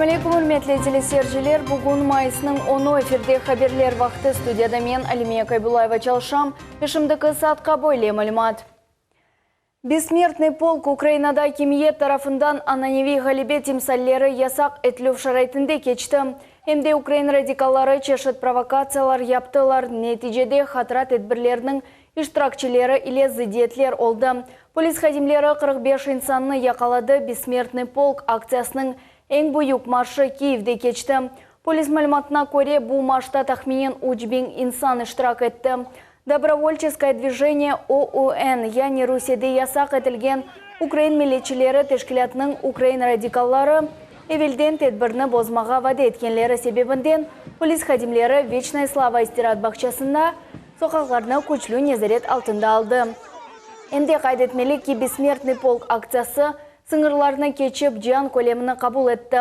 Selâm aleyküm, ürmetli teleseyirciler! Bugün mayısnıñ onu, efirde Haberler vaqtı, studiyada men, Alimiye Kaybulayeva çalışam ve şimdiki saatqa böyle malümat. Bessmertnıy polk Ukrainada akimiyet tarafından ananeviy ğalebe timsalleri yasaq etilüv şaraitinde keçti. Em de ukrain radikalları çeşit provokatsiyalar yaptılar, neticede hatıra tedbirleriniñ iştirakçileri ile zıddiyetler oldı. Polis hadimleri 45 insannı yaqaladı, Bessmertnıy polk aktsiyasınıñ eñ büyük marşı Kiyevde keçti. Polis malümatına köre, bu marşta tahminen 3000 insan iştirak etti. Dobrovolçeskoye dvijeniye OUN, yani Rusiyede yasaq etilgen Ukrain milletçileri teşkilâtınıñ ukrain radikalları evelden tedbirni bozmağa vade etkenleri sebebinden polis hadimleri Veçnaya slava istiraat bağçasında soqaqlarnı küçlü nezaret altında aldı. Em de qayd etmeli ki, Bessmertnıy polk aktsiyası sıñırlarnı keçip cian kölemini qabul etti.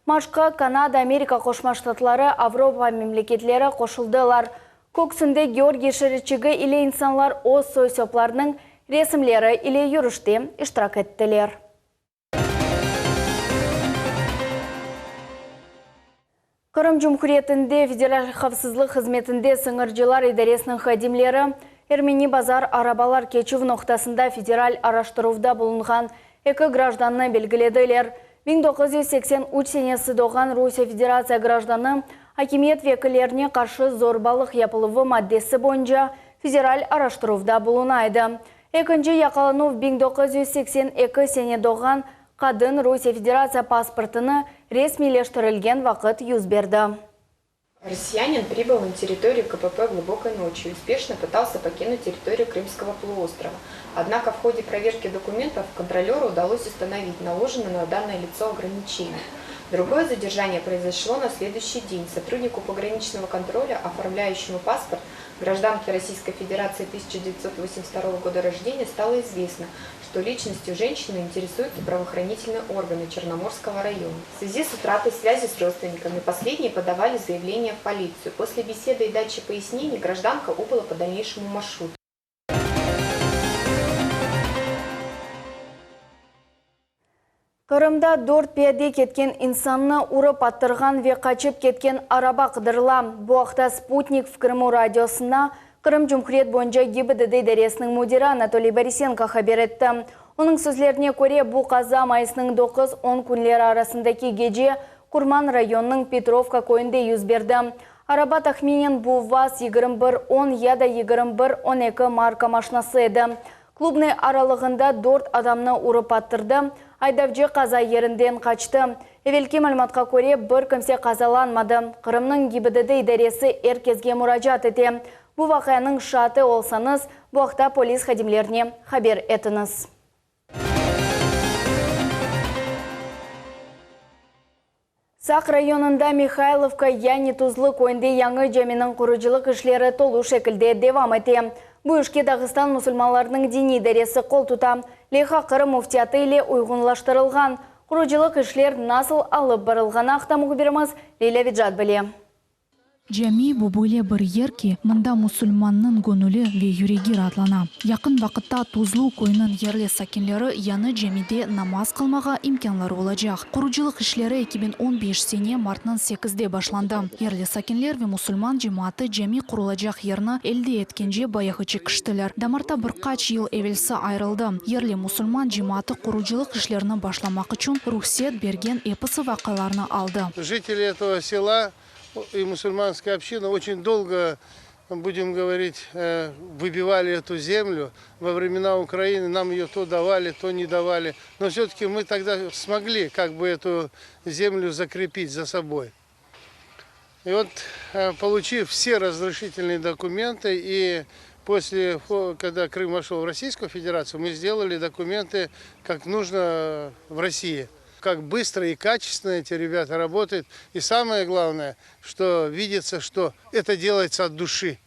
Marşqa Kanada, Amerika Qoşma Ştatları, Avropa memleketleri qoşuldılar. Köksünde Georgiy şeritçigi ile insanlar öz soy-soplarınıñ resimleri ile yürüşte iştirak ettiler. Qırım Cumhuriyetinde Federal havfsızlıq hızmetinde sıñırcılar idaresiniñ hadimleri Ermeni Bazar arabalar keçüv noqtasında federal araştıruvda bulunğan eki grajdannı belgilediler. 1983 senesi doğğan Rusiye Federatsiya grajdanı akimiyet vekillerine qarşı zorbalıq yapıluvı maddesi boyunca federal araştıruvda buluna edi. Ekinci yaqalanuv 1982 sene doğğan qadın Rusiye Federatsiya pasportını resmiyleştirilgen vaqıt yüz berdi. Россиянин прибыл на территорию КПП глубокой ночью и успешно пытался покинуть территорию Крымского полуострова. Однако в ходе проверки документов контролеру удалось установить наложенное на данное лицо ограничение. Другое задержание произошло на следующий день. Сотруднику пограничного контроля, оформляющему паспорт гражданки Российской Федерации 1982 года рождения, стало известно, что личностью женщины интересуются правоохранительные органы Черноморского района. В связи с утратой связи с родственниками последние подавали заявление в полицию. После беседы и дачи пояснений гражданка убыла по дальнейшему маршруту. Qırımda dört piyade ketken insannı urıp attırğan ve qaçıp ketken araba qıdırıla. Bu aqta Sputnik v Krımu radiosına Qırım Cumhuriyet boyunca GİBDD idaresiniñ müdiri Anatoliy Borisenko haber etti. Onıñ sözlerine köre, bu qaza mayısnıñ doquz-on künleri arasındaki gece Qurman rayonınıñ Petrovka köyünde yüz berdi. Araba tahminen bu VAZ 21 on ya da 21 12 marka maşnası edi. Klubnıy aralığında dört adamnı urıp attırdı, aydavcı qaza yerinden qaçtı. Evelki malümatqa köre, bir kimse qazalanmadı. Qırımnıñ GİBDD idaresi er kesge muracaat ete. Bu vaqianıñ şaatı olsañız, bu aqta polis hadimlerine haber etiñiz. Saq rayonında Mihaylovka, yani Tuzlu köyünde yañı caminiñ qurucılıq işleri tolu şekilde devam ete. Bu işke Dağıstan musulmanlarınıñ diniy idaresi qol tuta. Leyha Qırım müftiyatı ile uyğunlaştırılğan. Qurucılıq işler nasıl alıp barılğanı aqta mühbirimiz Lilâ Vecat bile. Cami, bu böyle bir yer ki, mında musulmannıñ göñüli ve yüregi raatlana. Yaqın vaqıtta Tuzlu köyüniñ yerli sakinleri yañı camide namaz qılmağa imkânları olacaq. Qurucılıq işleri 2015 sene martnıñ sekizde başlandı. Yerli sakinler ve musulman cemaatı cami qurulacaq yerni elde etkence bayağı çekiştiler. Damarta bir qaç yıl evelsi ayırıldı. Yerli musulman cemaatı qurucılıq işlerini başlamaq içün ruhset bergen episi vesiqalarnı aldı. Жители этого села и мусульманская община очень долго, будем говорить, выбивали эту землю. Во времена Украины нам ее то давали, то не давали. Но все-таки мы тогда смогли как бы эту землю закрепить за собой. И вот, получив все разрешительные документы, и после, когда Крым вошел в Российскую Федерацию, мы сделали документы, как нужно в России. Как быстро и качественно эти ребята работают. И самое главное, что видится, что это делается от души.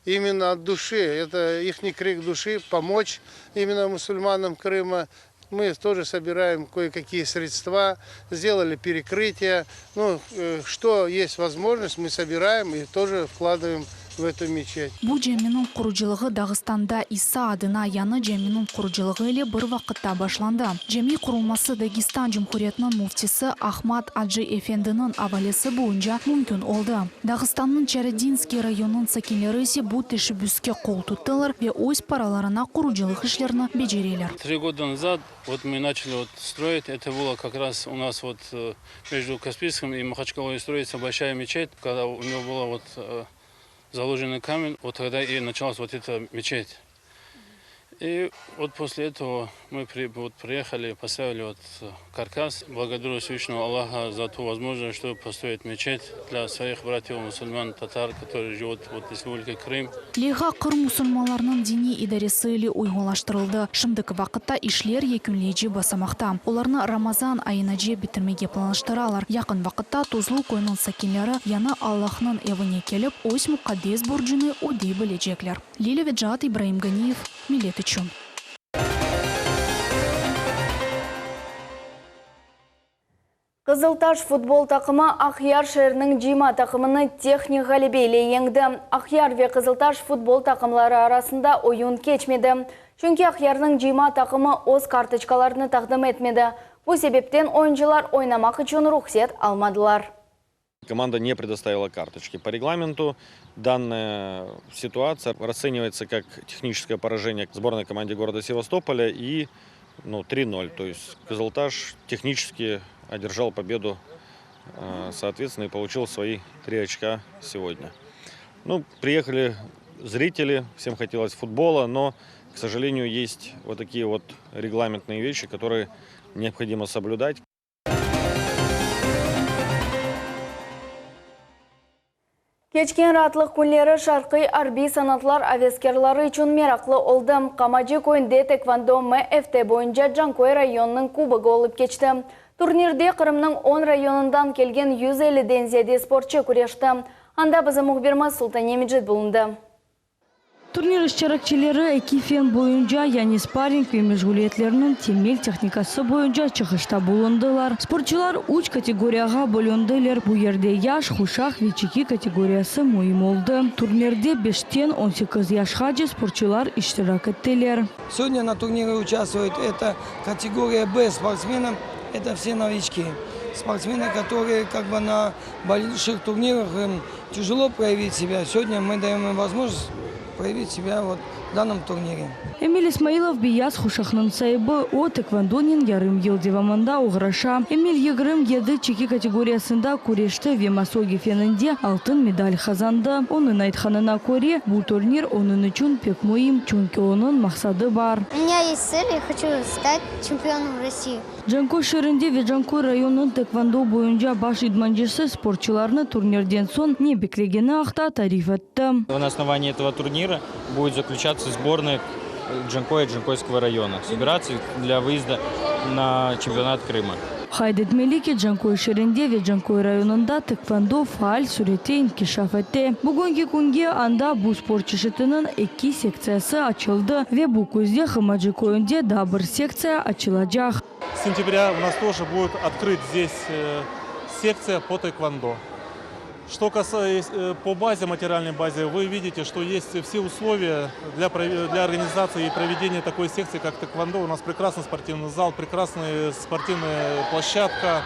Именно от души. Это их крик души, помочь именно мусульманам Крыма. Мы тоже собираем кое-какие средства, сделали перекрытие. Ну, что есть возможность, мы собираем и тоже вкладываем в эту мечеть. Bu caminiñ qurucılığı Dağıstanda İsa adına yañı caminiñ qurucılığı ile bir vaqıtta başlandı. Cami qurulması Dagestan Cumhuriyetiniñ müftisi Ahmad Acı efendiniñ avalesi boyunca mümkün oldı. Dağıstannıñ Çaredinskiy rayonınıñ sakinleri ise bu teşebbüske qol tuttılar ve öz paralarına qurucılıq işlerini becereler. Три года назад вот мы начали вот строить, это было как раз у нас вот между Каспийском и Махачкалой строится большая мечеть, когда у него было вот заложенный камень, вот тогда и началась вот эта мечеть. И вот после этого мы при, вот приехали, поставили вот каркас. Благодарю Всевышнего Аллаха за ту возможность, чтобы построить мечеть для своих братьев мусульман, татар, которые живут вот в Республике Крым. Leyha Qırım musulmanlarınıñ diniy idaresi ile uyğunlaştırıldı. Şimdiki vaqıtta işler yekünleyici basamaqta. Olarnı Ramazan ayınace bitirmege planlaştıralar. Yaqın vaqıtta Tuzlu köyüniñ sakinleri yañı Allahnıñ evine kelip, öz muqaddes borcunı ödey bilecekler. Lilâ Vecaat, İbraim Ganiyev, Millet içün. Qızıltaş futbol taqımı Aqyar şeeriniñ cıyma taqımını tehnik ğalebe ile yeñdi. Aqyar ve Qızıltaş futbol taqımları arasında oyun keçmedi. Çünki Aqyarnıñ cıyma taqımı öz kartoçkalarını taqdim etmedi. Bu sebepten oyuncılar oynamaq içün ruhset almadılar. Команда не предоставила карточки. По регламенту данная ситуация расценивается как техническое поражение сборной команде города Севастополя и ну, 3-0. То есть Кызылташ технически одержал победу, э, соответственно, и получил свои три очка сегодня. Ну, приехали зрители, всем хотелось футбола, но, к сожалению, есть вот такие вот регламентные вещи, которые необходимо соблюдать. Keçken raatlıq künleri şarqiy arbiy sanatlar aveskârları içün meraqlı oldı. Qamacı köyünde tekvando MFT boyunca Canköy rayonınıñ kubogı olıp keçti. Turnirde Qırımnıñ on rayonından kelgen 150-den ziyade sportçı küreşti. Anda bizim mühbirimiz Sultane Mecit bulundı. Turnir iştirakçileri eki fen boyunca, yani sparring ve meşğuliyetlerniñ temel tehnikası boyunca çıqışta bulundılar. Sportçular üç kategoriyağa bölündiler, bu yerde yaş, quşaq ve çeki kategoriyası müim oldı. Turnirde beşten on sekiz yaşqace sportçular iştirak ettiler. Сегодня на турнире участвует это категория Б спортсменов, это все новички. Спортсмены, которые как бы на больших турнирах им тяжело проявить себя. Сегодня мы даем им возможность проявить себя вот в данном турнире. Emil İsmailov beyaz quşaqnıñ saibi, o, tekvandonen yarım yıl devamında oğraşa. Emil 27 çeki kategoriyasında küreşti ve masogi feninde altın medal qazandı. Onıñ aytqanına köre, bu turnir onıñ içün pek müim, çünki onıñ maqsadı bar. У меня есть цель, я хочу стать чемпионом России. Canköy şeerinde ve Canköy rayonınıñ tekvando boyunca baş idmancısı sportçularnı turnirden soñ ne beklegeni aqta tarif etti. На основании этого турнира будет заключаться сборная Джанкоя и Джанкойского района. Собираться для выезда на чемпионат Крыма. Qayd etmeli ki, Canköy şeerinde ve Canköy rayonında tekvando faal sürette inkişaf ete. Bugünki künge anda bu sport çeşitiniñ eki sektsiyası açıldı ve bu küzde Hımacı köyünde daa bir sektsiya açılacaq. С сентября у нас тоже будет открыт здесь э, секция по тэквондо. Что касается э, по базе, материальной базе, вы видите, что есть все условия для, для организации и проведения такой секции, как тэквондо. У нас прекрасный спортивный зал, прекрасная спортивная площадка.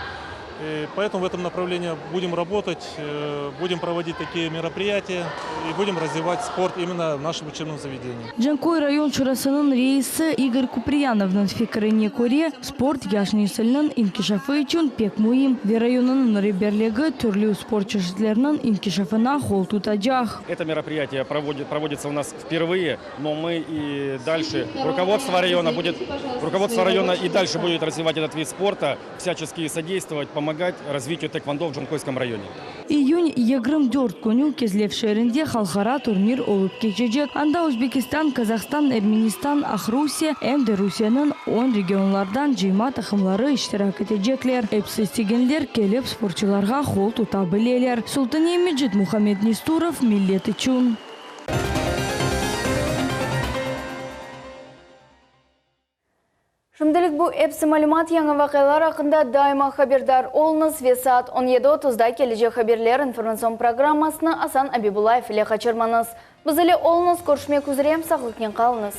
И поэтому в этом направлении будем работать, э, будем проводить такие мероприятия и будем развивать спорт именно в нашем учебном заведении. Canköy rayon şurasınıñ reisi İgor Kupriyanovnıñ fikrine köre, sport yaş nesilniñ inkişafı içün pek müim ve rayonınıñ reberligi türlü sport çeşitleriniñ inkişafına qol tutacaq. Это мероприятие проводит, проводится у нас впервые, но мы и дальше, руководство района будет, руководство района и дальше будет развивать этот вид спорта, всячески содействовать, помогать развитию тэквондо в Джанкойском районе. İyün 24 künü Kezlev şeerinde halqara turnir olıp keçecek. Anda Özbekistan, Qazahstan, Ermenistan, Aqrusiye, em de Rusiyeniñ on regionlardan cıyma taqımları iştirak etecekler. Episi istegenler kelip sportçularğa qol tuta bileler. Sultaniye Mecit, Muhammed Nesturov, Millet içün. Şimdilik bu episi malümat, yañı vaqialar aqqında daima haberdar oluñız ve saat on yedi otuzda kelecek haberler informatsion programmasını Asan Abibullayev ile qaçırmañız. Biz ile oluñız, körüşmek üzre, sağlıqnen qalıñız.